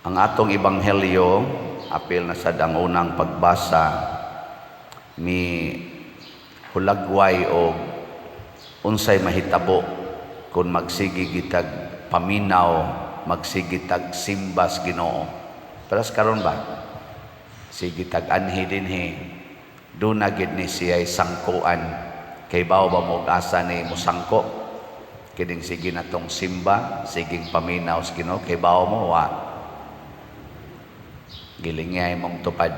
Ang atong ebanghelyo, apil na sad ang unang pagbasa, mi hulagway og unsay mahitabo kung magsige gitag paminaw, magsige tag simbas Ginoo. Pero karon ba? Sige tag anhi dinhi, duna gid ni siya'y sangkoan. Kay bawo ba mo asa ni musangko? Kining sige na tong simba, siging paminaw sa Ginoo, kay bawo mo wa. Gilingay mong tupad.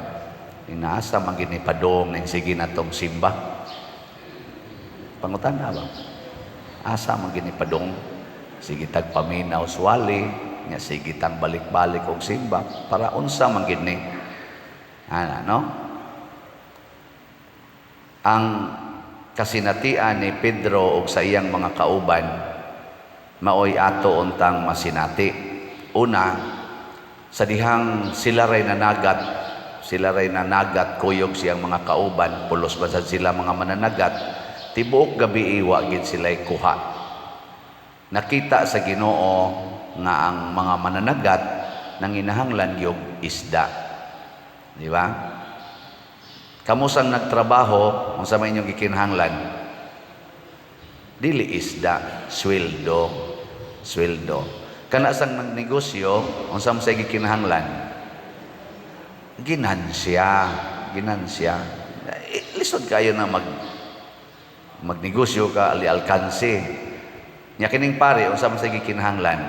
Inaasa man gid ni padong ning sige na tong simba. Pangutana ba? Asa man gid ni padong? Sige tag paminaw swali, nya sige tang balik-balik og simba para unsa man gid ni? Ana, no? Ang kasinatian ni Pedro og sa iyang mga kauban maoy ato untang masinati. Una, sa dihang sila ray nanagat kuyog siyang mga kauban, pulos ba sad sila mga mananagat, tibuok gabi wa gid sila kuha. Nakita sa Ginoo nga ang mga mananagat nanginahanglan gyud isda. Di ba? Kamusang nagtrabaho, unsa may inyong gikinahanglan? Dili isda, sweldo. Sweldo. Kana sang nagnegosyo, unsa man say gikinahanglan? Ginansya, ginansya. Eh, lisod kayo na magnegosyo ka ali alkanse. Nya kining pare, unsa man say gikinahanglan?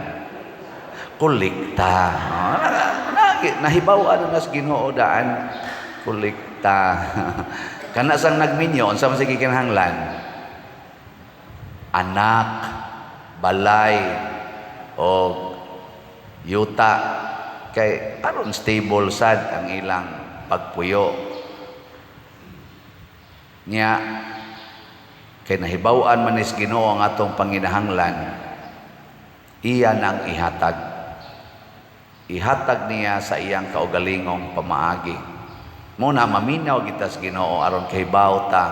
Kolekta. Oh, nahibaw-an na nas Ginoo daan, kolekta. Kana sang nagminyo, unsa man say gikinahanglan? Anak, balay, o yuta kay aron stable sad ang ilang pagpuyo. Nya kay nahibaw-an man is Ginoo ang atong panginahanglan, iya nang ihatag. Ihatag niya sa iyang kaugalingong pamaagi. Muna maminaw kita sa Ginoo aron kahibaw ta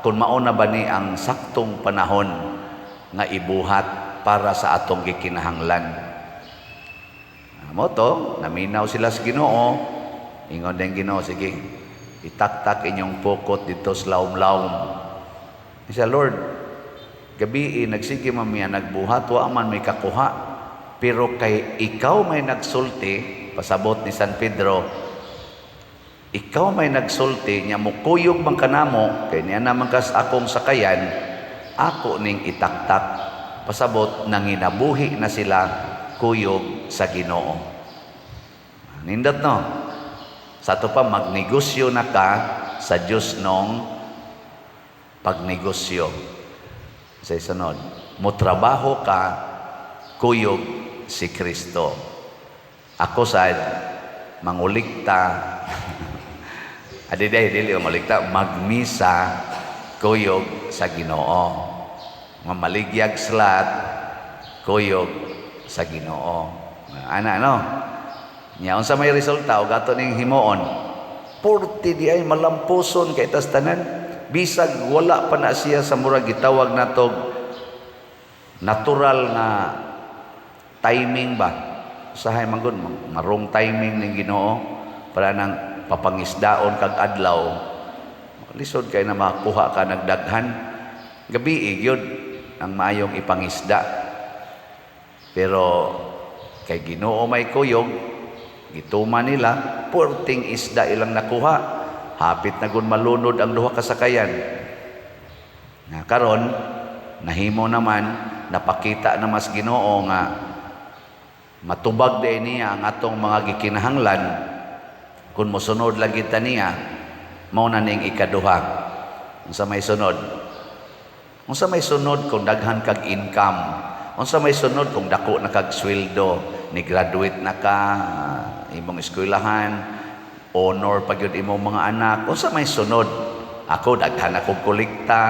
kung mauna ba ni ang saktong panahon nga ibuhat para sa atong gikinahanglan. Mo to, naminaw sila sa Ginoo. Ingon din Ginoo, "Sige, itaktak inyong pukot dito sa laom-laom." Siya, "Lord, gabi nagsige man miya nagbuhat, wa man may kakuha. Pero kay ikaw may nagsulti," pasabot ni San Pedro, "ikaw may nagsulti, nya mukuyog man kanamo, kay niya naman kas akong sakayan, ako ning itaktak." Pasabot, nanginabuhi na sila kuyog sa Ginoo. Nindot, no? Sa ato pa, magnegosyo na ka sa Diyos nung pagnegosyo. Sa isunod, motrabaho ka kuyog si Kristo. Ako sad mangulikta. Adi day dili mangulikta, magmisa kuyog sa Ginoo. Mamaligyag slat kuyog sa Ginoo. Ana, no? Nya unsa may resulta og ato ning himuon? Purti di ay malampuson kay tas tanan, bisag wala pa na siya sa murag gitawag natog natural nga timing ba. Usahay man gud marong timing ning Ginoo para nang papangisdaon kag adlaw, lisod kay na makakuha ka nagdaghan. Gabi gyud ang maayong ipangisda, pero kay Ginoo may kuyog, gituma nila, purting isda ilang nakuha, hapit na gun malunod ang duha ka sakayan. Na karon nahimo naman, napakita na mas Ginoo nga matubag din niya ang atong mga gikinahanglan kung mosunod lang kita niya. Mao na ning ikaduha. Unsa may sunod? Unsa may sunod kung daghan kag income? Unsa may sunod kung dako na kag sweldo, ni graduate na ka imong eskwelahan, honor pa gyud imong mga anak? Unsa may sunod? Ako daghan akong kolekta,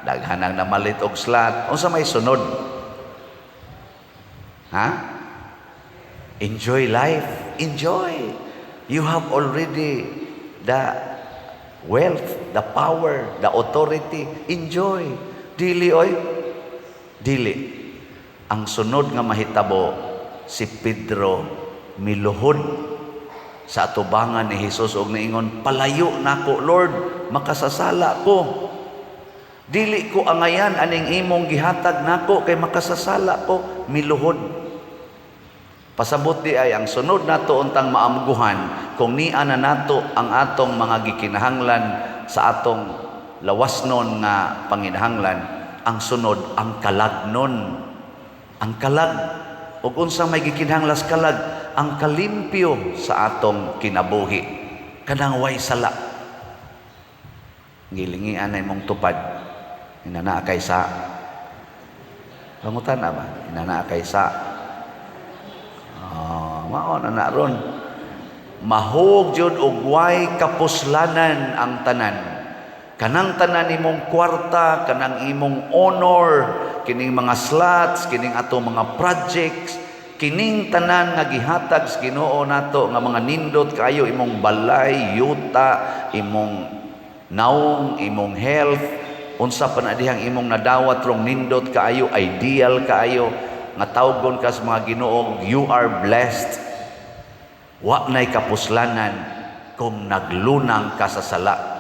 daghan ang namalit og slot. Unsa may sunod? Ha? Enjoy life. Enjoy. You have already the wealth, the power, the authority. Enjoy. Dili oy. Dili. Ang sunod nga mahitabo, si Pedro miluhod sa atubangan ni Jesus og niingon, "Palayo nako, Lord, makasasala ko. Dili ko angayan aning imong gihatag nako kay makasasala ko." Miluhod. Pasabot di ay ang sunod nato untang maamguhan kung niya na nato ang atong mga gikinahanglan sa atong lawasnon nga panginahanglan, ang sunod, ang kalagnon. Ang kalag. Ug unsa may gikinahanglan sa kalag? Ang kalimpyo sa atong kinabuhi, kanang way sala. Gilingian na imong tupad. Inana kay sa pangutan ba? Inana kay sa. Ah, mao na na ron. Mahug jud og way kapuslanan ang tanan. Kanang tanan imong kwarta, kanang imong honor, kining mga slots, kining atong mga projects, kining tanan nga gihatag sa Ginoo nato nga mga nindot kayo, imong balay, yuta, imong naong, imong health, unsa pa na dihang imong nadawat rong nindot kaayo, ideal kaayo, nga tawgon ka sa mga Ginoo, you are blessed. Wa na'y kapuslanan kung naglunang ka sa sala.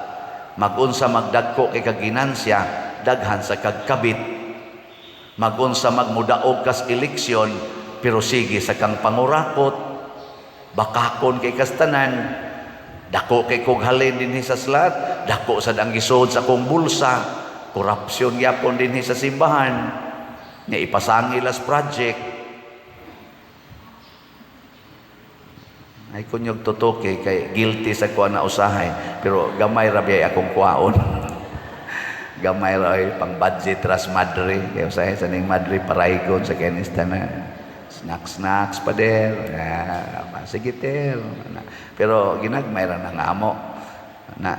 Magunsa magdagko kay kaginansya, daghan sa kagkabit. Magunsa magmudaog kas eleksyon, pero sige sa kang pangurakot, bakakon kay kastanan, dako kay kog halin dinhi sa slot, dako sad ang gisod sa akong bulsa, korupsyon gyapon dinhi sa simbahan, nga ipasangil as project. Ay kunyog tutoke kay guilty sa kuha na usahay, pero gamay ra biyay akong kuhaon. Gamay ra ay pang budget ras madre kay usahay sa ning madre paraygon sa kenis tanan. Snacks, snacks pa der. Ah, sige ter. Na. Pero ginagmay ra na nga amo. Na.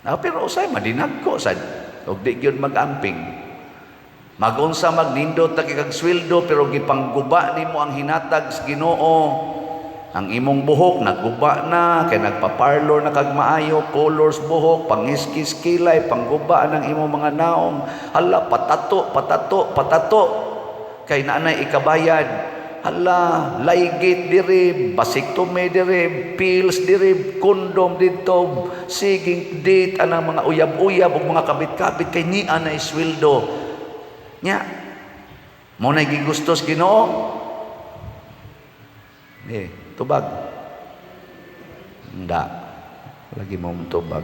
Ah, pero usahay madinagko sad og di gyud mag-amping. Magunsa magnindot ta kay kag sweldo, pero gipangguba nimo ang hinatag sa Ginoo. Ang imong buhok nagguba na kay nagpaparlor na kag maayo, colors buhok, pangiskis kilay, pangguba ng imong mga naong. Hala, patato, patato, patato. Kay naanay ikabayad. Hala, laygate diri, vasectomy diri, pills diri, condom didto, siging date anang mga uyab-uyab ug mga kabit-kabit kay ni anay sweldo. Nya, mo na gigustos Ginoo? Eh, tubag. Hindi. Lagi mo tubag.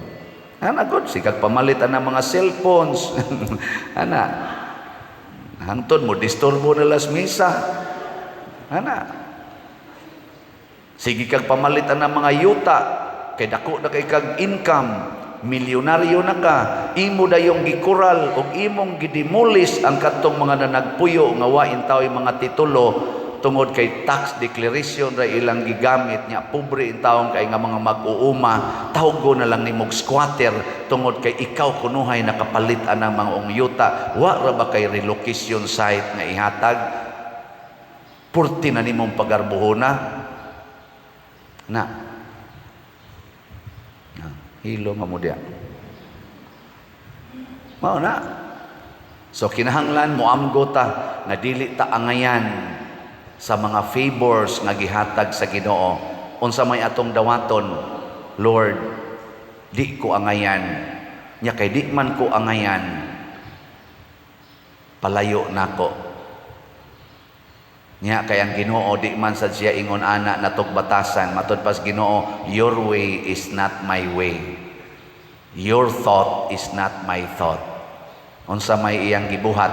Ana god, sikag pamalit ang mga cellphones. Ana. Hangtod mo disturbo na las misa. Ana. Sige kag pamalit ang mga yuta kay dako na kay kag income, milyonaryo na ka, imo dayong gikural ug imong gidemolis ang kadtong mga nanagpuyo nga wa intaw mga titulo tungod kay tax declaration ra ilang gigamit. Nya pobre intawon kay nga mga mag-uuma, tawgo na lang nimog squatter tungod kay ikaw kunuhay nakapalit anang mga yuta. Wa ra ba kay relocation site nga ihatag? Purti na nimong pagarbuhona na. Na hilo nga mo diya. Mao na. So kinahanglan moamgo ta nga dili ta angayan sa mga favors nga gihatag sa Ginoo. Unsa may atong dawaton? Lord, di ko angayan. Nya kay di man ko angayan, palayo nako. Nya kay ang Ginoo di man sad siya ingon ana natog batasan. Matud pas Ginoo, "Your way is not my way. Your thought is not my thought." Unsa may iyang gibuhat?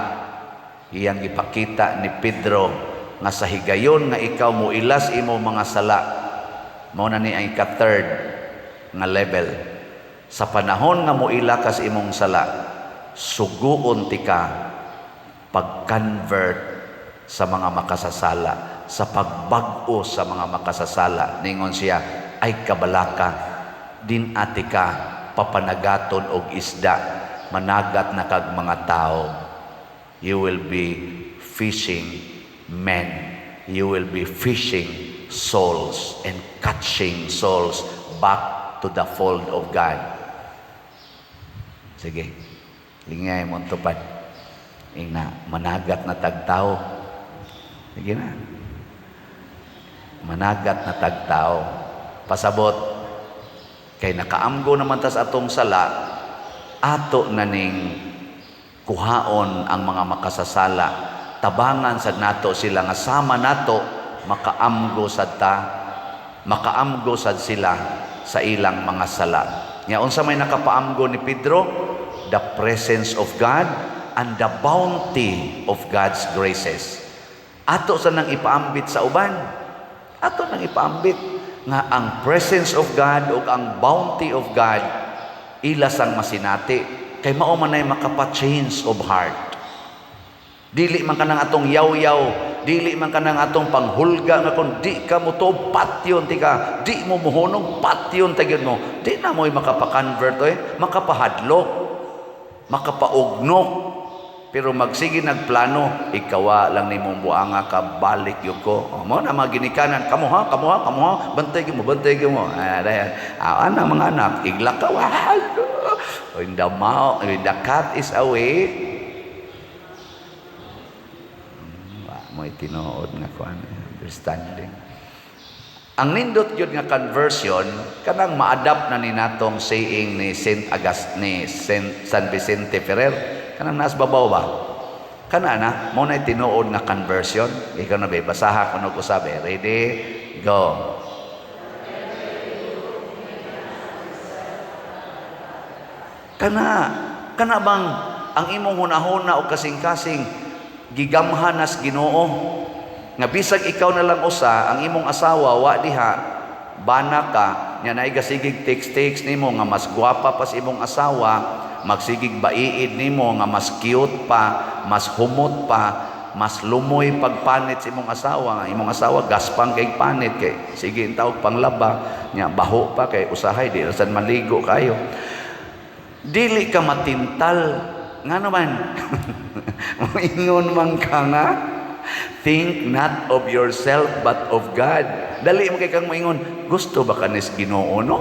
Iyang gipakita ni Pedro nga sa higayon nga ikaw mo ilas imo mga sala, mao na ni ang ika-third nga level. Sa panahon nga moila kas imong sala, suguon tika pag-convert sa mga makasasala, sa pagbag-o sa mga makasasala. Ningon siya, "Ay kabalaka, din ati ka papanagaton og isda, managat na kag mga tao." You will be fishing men. You will be fishing souls and catching souls back to the fold of God. Sige, lingay mo tupad. Ingna, managat na tagtao. Sige na. Managat na tagtao. Pasabot, kay nakaamgo naman tas atong sala, ato na ning kuhaon ang mga makasasala. Tabangan sad nato sila nga sama nato makaamgo sad ta, makaamgo sad sila sa ilang mga sala. Nya unsa may nakapaamgo ni Pedro? The presence of God and the bounty of God's graces. Ato sa nang ipaambit sa uban. Ato nang ipaambit nga ang presence of God ug ang bounty of God ila sang masinati kay mao man ay makapa-change of heart. Dili man kanang atong yaw-yaw, dili man kanang atong panghulga nga kung di ka mo to patyon ti ka, di mo muhunong, patyon ta gyud mo. Di na mo'y makapa-convert oy, makapahadlok, makapaugnok. Pero magsige nagplano, ikawa lang nimong buanga ka, balik gyud ko. O, mo na mga ginikanan, kamo ha, kamo ha, kamo ha, bantay gyud mo, bantay gyud mo. Ah, dayan. Ah, ana mga anak, iglak ka, when the cat is away, wa mo'y tinuod nga kuan, understanding. Ang nindot gyud nga conversion kanang ma-adapt na ni natong saying ni Saint August ni Saint San Vicente Ferrer, kanang naas babaw ba, kana na mo na tinuod nga conversion. Ikaw na ba, basaha kuno ko sabi. Ready, go. Kana kana bang ang imong hunahuna o kasing-kasing gigamhan nas Ginoo nga bisag ikaw na lang usa, ang imong asawa wa diha, bana ka nya, naay gasigig text-text nimo nga mas gwapa pa sa imong asawa, magsigig baiid nimo nga mas cute pa, mas humot pa, mas lumoy pagpanit sa imong asawa, nga imong asawa gaspang kay panit kay sige tawag panglaba nya, baho pa kay usahay di ra sad maligo kayo, dili ka matintal? Nga naman moingon man ka nga, "Think not of yourself but of God." Dali mo kay kang moingon, "Gusto ba kanis Ginoo, no?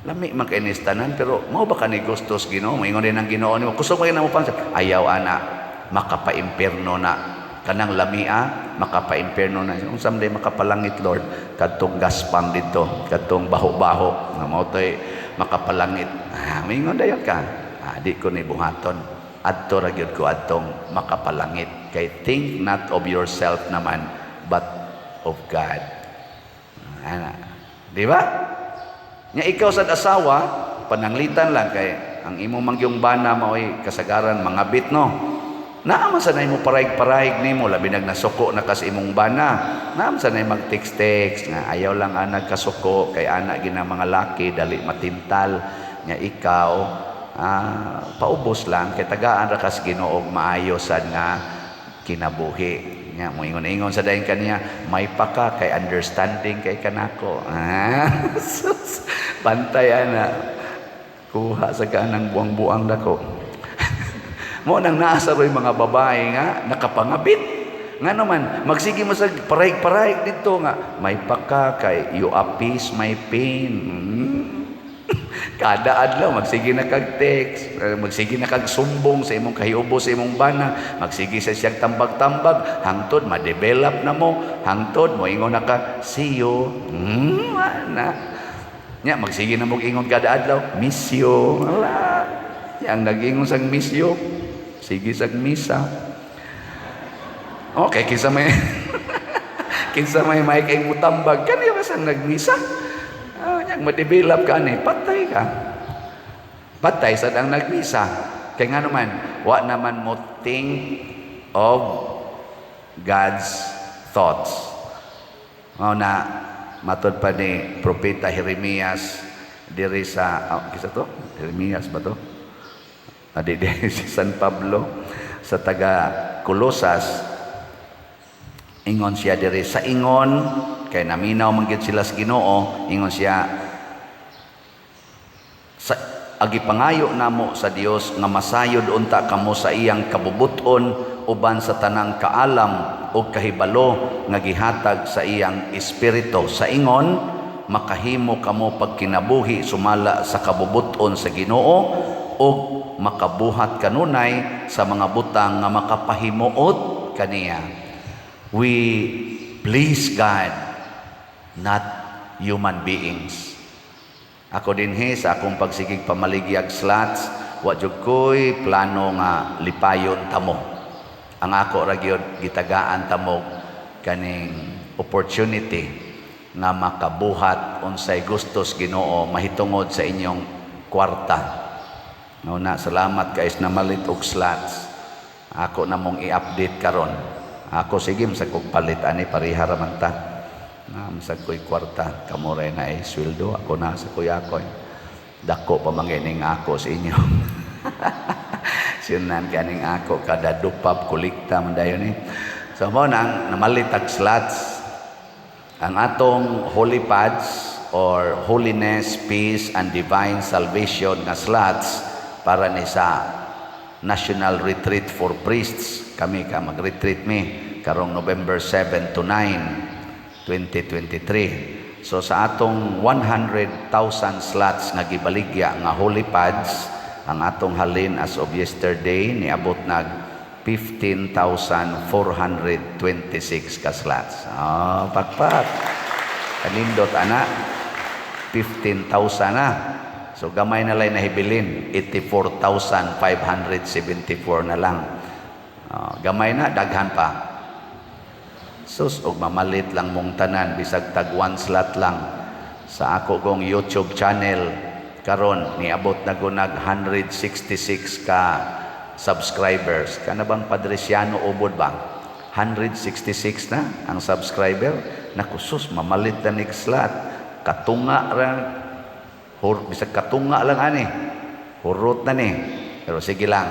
Lami man kay nis tanan, pero mao ba kani gusto sa Ginoo?" Moingon din ang Ginoo nimo, "Kusog man mo pang ayaw ana, makapaimpierno na kanang lamia, makapaimpierno na." "Unsa man day makapalangit, Lord?" "Kadtong gaspang dito, kadtong baho-baho nga mao toy makapalangit." Ah, moingon dayon ka, "Ah, di ko ni buhaton, adto ra gyud ko adtong makapalangit." Kay think not of yourself naman but of God. Ana, di ba? Nya ikaw sa asawa, pananglitan lang kay ang imo mangyong bana maoy kasagaran mga bit, no? Naa man sa mo paraig-paraig nimo, labi nag nasuko na kas imong bana. Naa man sa mag-text-text nga ayaw lang anag kasuko kay ana gina mga laki dali matintal. Nya ikaw, paubos lang kay tagaan ra kas Ginoo og maayo sad nga kinabuhi. Nya moingon-ingon sa dayon kaniya, "May pa ka kay understanding kay kanako." Ah, sus, bantay ana. Kuha sa kanang buang-buang dako. Mo nang naa sa ro'y mga babae nga nakapangabit. Nga naman, magsige mo sa paraig-paraig dito nga, "May paka kay you appease my pain." Kada adlaw magsige na kag text, magsige na kag sumbong sa imong kahiubo sa imong bana, magsige sa siyang tambag-tambag hangtod ma-develop na mo, hangtod mo ingon na ka, "See you." Na. Nya magsige na mo ingon kada adlaw, "Miss you." Wala. Yang nag-ingon sang "miss you", sige sag misa. Okay, kinsa may kay mutambag kaniyo ka sang nagmisa. Ah, nya ma-develop ka ani, patay ka. Patay sad ang nagmisa. Kay nga naman, wa naman mo think of God's thoughts. Mao na matod pa ni Propeta Jeremias diri sa, oh, kisa to? Jeremias ba to? Ah, di, si San Pablo sa taga Colosas, ingon siya diri sa ingon kay naminaw man gyud sila sa Ginoo, ingon siya sa agi pangayo namo sa Dios nga masayod unta kamo sa iyang kabubuton uban sa tanang kaalam ug kahibalo nga gihatag sa iyang espiritu, sa ingon makahimo kamo pagkinabuhi sumala sa kabubuton sa Ginoo ug makabuhat kanunay sa mga butang nga makapahimuot kaniya. We please God. not human beings. Ako dinhi sa akong pagsigig pamaligyag slots, wa jud ko'y plano nga lipayon tamo. Ang ako ra gyud, gitagaan tamo kaning opportunity nga makabuhat unsay gustos Ginoo mahitungod sa inyong kwarta. No na, salamat kay namalit og slots. Ako na mong i-update karon. Ako sige sa kog palit ani, pareha ra man ta. Na masag ko'y kwarta, kamo ray na ay sweldo, ako na sa kuya ko. Dako pa man ning ako sa inyo. Sinunan kaning ako kada dupap kolekta man dayon ni. So mo nang namalit og slots ang atong holy pads or holiness, peace and divine salvation nga slots para ni sa National Retreat for Priests. Kami ka mag-retreat mi karong November 7 to 9, 2023. So sa atong 100,000 slots nga gibaligya nga holy pads, ang atong halin as of yesterday niabot nag 15,426 ka slots. Oh, pakpak. Kanindot ana. 15,000 na. So gamay na lang nahibilin, 84,574 na lang. Oh, gamay na, daghan pa. Sus, og mamalit lang mong tanan, bisag tag one slot lang. Sa ako kong YouTube channel, karon niabot na ko nag 166 ka subscribers. Kana bang Padriciano ubod ba? 166 na ang subscriber. Naku sus, mamalit na nig slot. Katunga ra hur, bisag katunga lang ani. Hurot na ni. Pero sige lang.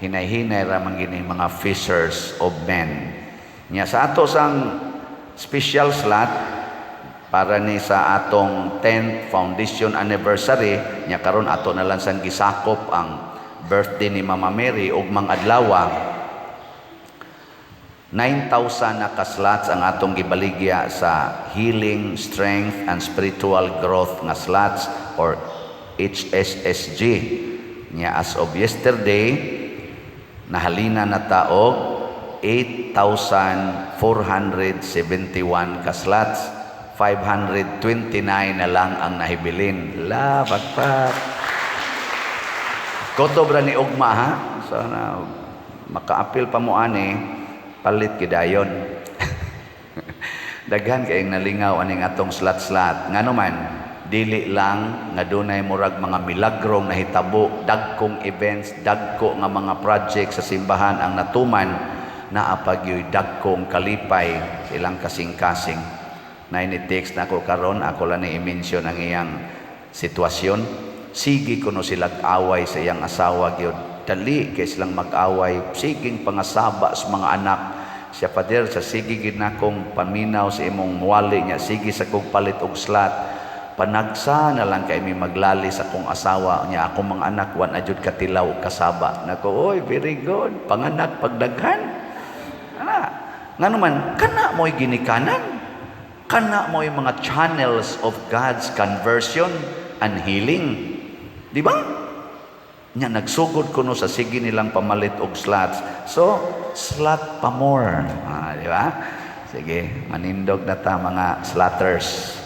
Hinay-hinay ra man gini mga fishers of men. Nya sa ato sang special slot para ni sa atong 10th foundation anniversary nya, karon ato na lang sang gisakop ang birthday ni Mama Mary ug mga adlaw, 9,000 na ka-slots ang atong gibaligya sa Healing, Strength and Spiritual Growth nga slots or HSSG. Nya as of yesterday, nahalina na ta og 8,471 ka slots. 529 na lang ang nahibilin. La, pakpak. Kutob ra ni ugma ha. So na makaapil pa mo ani, palit gidayon. Daghan kayong nalingaw aning atong slot-slot. Ngano man, dili lang nga dunay murag mga milagrong nahitabo, dagkong events, dagko nga mga project sa simbahan ang natuman, naa pa gyoy dagkong kalipay sa ilang kasing-kasing. Na ini-text na ako karon, ako lang ni i-mention ang iyang sitwasyon. Sige kuno sila away sa iyang asawa gyud. Dali kay silang mag-away, siging pangasaba sa mga anak. Siya, "Father, sa sige gid nakong paminaw sa imong wali niya, sige sa kong palit og slot. Panagsa na lang kay mi maglali sa akong asawa niya, akong mga anak wa na jud katilaw og kasaba." Nako, oy, very good. Panganak pagdaghan. Ana, ngano man kana mo'y ginikanan. Kana mo'y mga channels of God's conversion and healing. Di ba? Nya nagsugod kuno sa sige nilang pamalit og slots. So, slot pa more. Ah, di ba? Sige, manindog na ta mga slotters.